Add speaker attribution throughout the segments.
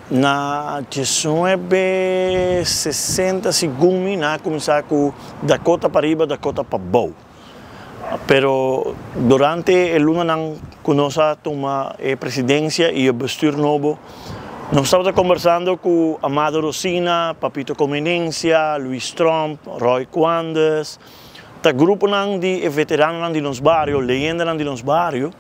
Speaker 1: Na 1960, segun mi, nan a cuminsa cu Dakota pariba, Dakota pabou. Pero durante e lunanan cu nos a tuma e presidencia y e bestuur nobo, nos tabata conversando cu Amado Rosina, Papito Comenencia, Luis Tromp, Roy Quandes, ta gruponan di e veteranonan di nos bario, leyendanan di nos bario.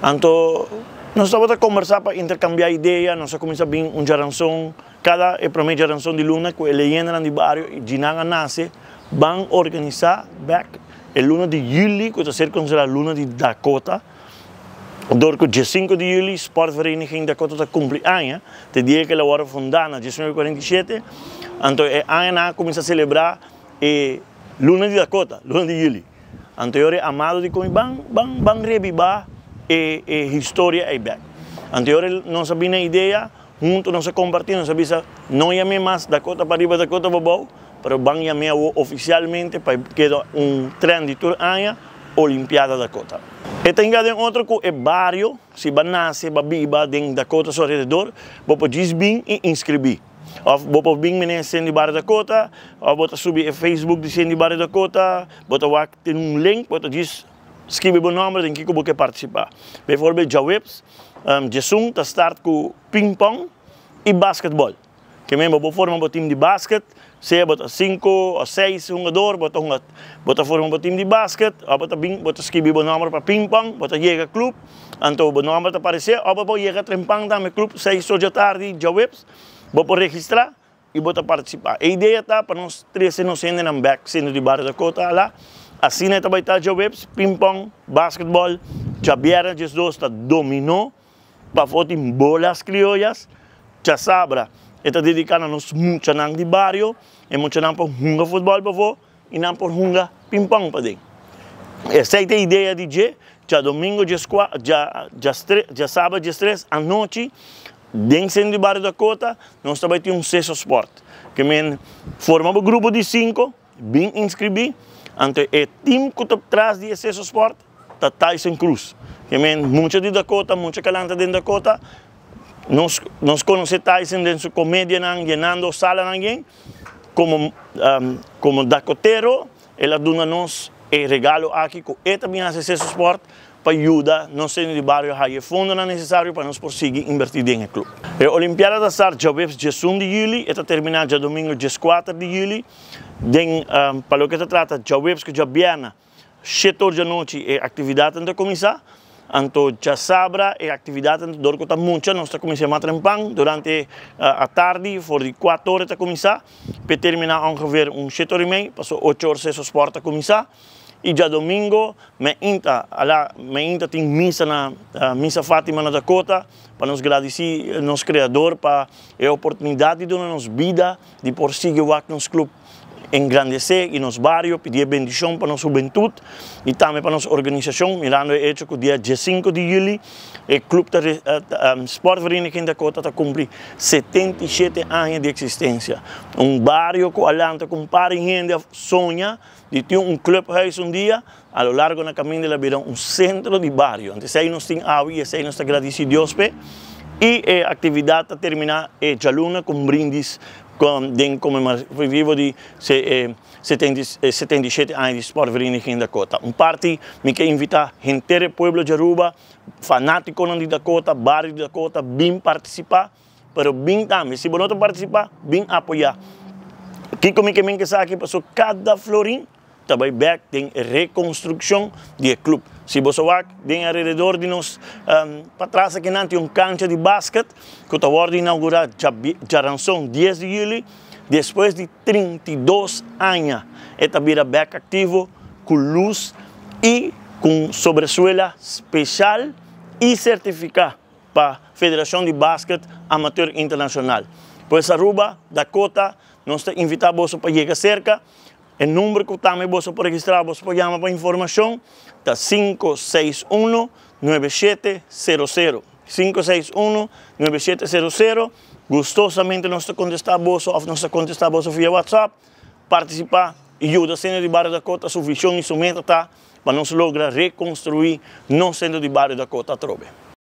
Speaker 1: Anto nos tabata conversa pa intercambia idea. Nos a cuminsa bin un djaranson, cada e prome djaranson di luna cu e leyendanan di bario, y djinan a nace, ban organisa bek e luna di juli, cu ta ser considera luna di Dakota, door cu 5 di juli Sportvereniging Dakota ta cumpli aña, te dia cu el a wordo funda na 1947. Anto e aña nan a cuminsa celebra e luna di Dakota, luna di juli. Anto e ora Amado di cu mi: "Ban, ban, ban rebiba e historia ey bek." Anto e ora nos a bin na idea, hunto nos a comparti, nos a bisa: "No yam'e mas Dakota pariba, Dakota pabou, pero ban yam'e oficialmente pa keda un trend di tur aña, Olimpiada Dakota." E ta den otro cu e bario, si bo a nace, bo a biba den Dakota su alrededor, bo por bin y inscribi. Of bo por bin na Centro di Bario Dakota, of bo ta subi e Facebook di Centro di Bario Dakota, bo ta wak tin un link, bo ta djis skirbi bo nomber den kico bo kier participa. Bijvoorbeeld djaweps, 11 ta start cu ping-pong y basketball. Kiermen bo forma un team di basket, sea bo ta 5 of 6 hungado, bo ta forma un team di basket, of bo ta bin, bo ta skirbi bo nomber pa ping-pong, bo ta yega club, anto bo nomber ta aparece, of bo yega trempan tambe club, 6 or di atardi, djaweps, bo por registra y bo ta participa. E idea ta pa nos trece nos hendenan bek, Centro di Bario Dakota la. Asina tambe ta djaweps, ping-pong, basketball, djabièrnè 12 ta domino, pafó tin bolas criollas, djasabra ta dedica na nos muchanan di bario, y muchanan por hunga futbol pafó, y nan por hunga ping-pong paden. Esey ta e idea di dje, djadomingo, djasabra, 13, anochi, den Centro di Bario Dakota, nos tambe tin un Seso Sport. Kiermen forma un grupo di 5, bin inscribi, anto e team cu ta tras di Seso Sport, ta Tyson Cruz. Kiermen mucha di Dakota, mucha cu a lanta den Dakota, nos conoce Tyson den su comedia nan, yenando sala nan, como dakotero, el a duna nos e regalo aki, cu e tambe a Seso Sport, pa yuda nos centro di bario haya fondo necesario pa nos por sigui inverti den e club. E Olimpiada ta start djaweps 11 di juli y ta termina diadomingo 4 di juli. Den, pa loke ta trata, djaweps cu djabièrnè, 7 or di anochi e actividad ta cuminsa. Anto djasabra e actividad dor cu ta mucha, nos ta cuminsa mas trempan durante atardi, for di 4 or ta cuminsa, pa termina ongeveer un 7 or y mei, paso 8 or Seso Sport ta cuminsa. Y diadomingo, mainta, ala, mainta tin misa na misa Fatima na Dakota, pa nos gradici nos Creador pa e oportunidad di duna nos bida, di por sigui nos club engrandece y nos bario, pidi bendicion pa nos hubentud y tambe pa nos organisacion, mirando e hecho cu dia 5 di juli e club da Sportvereniging Dakota ta cumpli 77 aña di existencia. Un bario cu a lanta cu par hende soña di tin un clubhuis un dia, a lo largo na caminda el a bira un centro di bario. Anto, esey nos tin awe y esey nos ta gradici Dios pe. Y e actividad ta termina e djaluna cu brindis cu den conmemorativo di 77 aña di Sportvereniging Dakota. Un parti, mi kier invita henter pueblo di Aruba, fanatico di Dakota, bario di Dakota, bin participa, pero bin tambe, si bo no participa, bin apoya. Kico mi kiermen cu paso cada florin ta bay bek den reconstruccion di e club. Si bo wak, den alrededor di nos patras aki tin un cancha di basket cu ta wordo inaugura djaranson 10 di juli, despues di 32 aña, e ta bira bek activo cu luz y cu sobresuela special y certifica pa Federacion di Basket Amateur Internacional. Pues Aruba, Dakota, nos ta invita bo pa yega cerca. E number cu tambe bo por registra, bo por yama pa informacion, ta 561 9700. 561 9700. Gustosamente nos ta contesta bo, of nos ta contesta bo via WhatsApp. Participa y yuda Centro di Bario Dakota, su vision y su meta ta pa nos logra reconstrui nos Centro di Bario Dakota atrobe.